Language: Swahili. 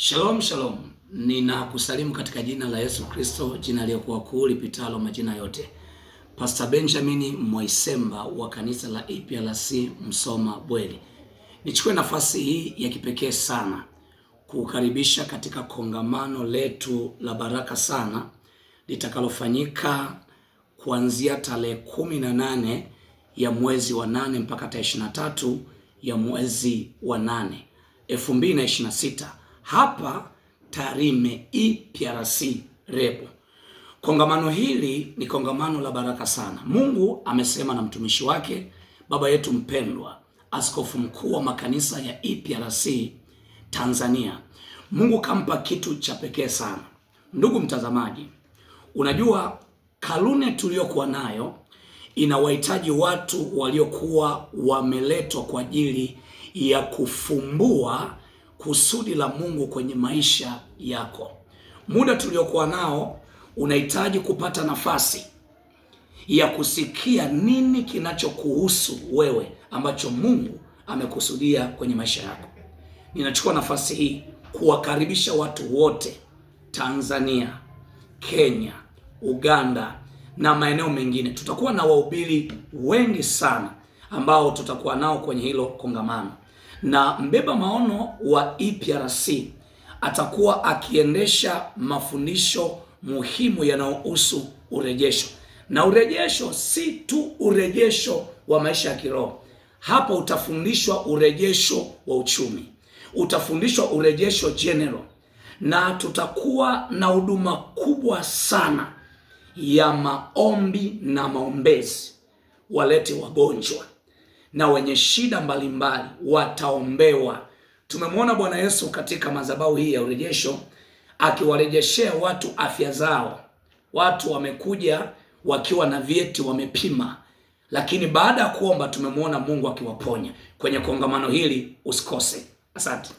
Shalom shalom, ninakusalimu katika jina la Yesu Kristo, jina aliyokuwa kuu lipitalo majina yote. Pastor Benjamin Mwaisemba wa kanisa la APRC Msoma Bweri. Nichukue nafasi hii ya kipekee sana kukaribisha katika kongamano letu la baraka sana litakalofanyika kuanzia tarehe 18 ya mwezi wa 8 mpaka tarehe 23 ya mwezi wa 8 2026 hapa Tarime EPRC Rebo. Kongamano hili ni kongamano la baraka sana. Mungu amesema na mtumishi wake baba yetu mpendwa, askofu mkuu wa makanisa ya EPRC Tanzania. Mungu kampa kitu cha pekee sana. Ndugu mtazamaji, unajua karne tuliyokuwa nayo inawahitaji watu waliokuwa wameletwa kwa ajili ya kufumbua kusudi la Mungu kwenye maisha yako. Muda tuliokuwa nao unahitaji kupata nafasi ya kusikia nini kinachokuhusu wewe ambacho Mungu amekusudia kwenye maisha yako. Ninachukua nafasi hii kuwakaribisha watu wote Tanzania, Kenya, Uganda na maeneo mengine. Tutakuwa na wahubiri wengi sana ambao tutakuwa nao kwenye hilo kongamano, na mbeba maono wa EPRC atakuwa akiendesha mafundisho muhimu yanayohusu urejesho. Na urejesho si tu urejesho wa maisha ya kiroho. Hapa utafundishwa urejesho wa uchumi, utafundishwa urejesho general, na tutakuwa na huduma kubwa sana ya maombi na maombezi. Walete wagonjwa na wenye shida mbalimbali wataombewa. Tumemwona Bwana Yesu katika madhabahu hii ya urejesho akiwarejeshea watu afya zao. Watu wamekuja wakiwa na vyeti wamepima, lakini baada ya kuomba tumemwona Mungu akiwaponya. Kwenye kongamano hili usikose. Asante.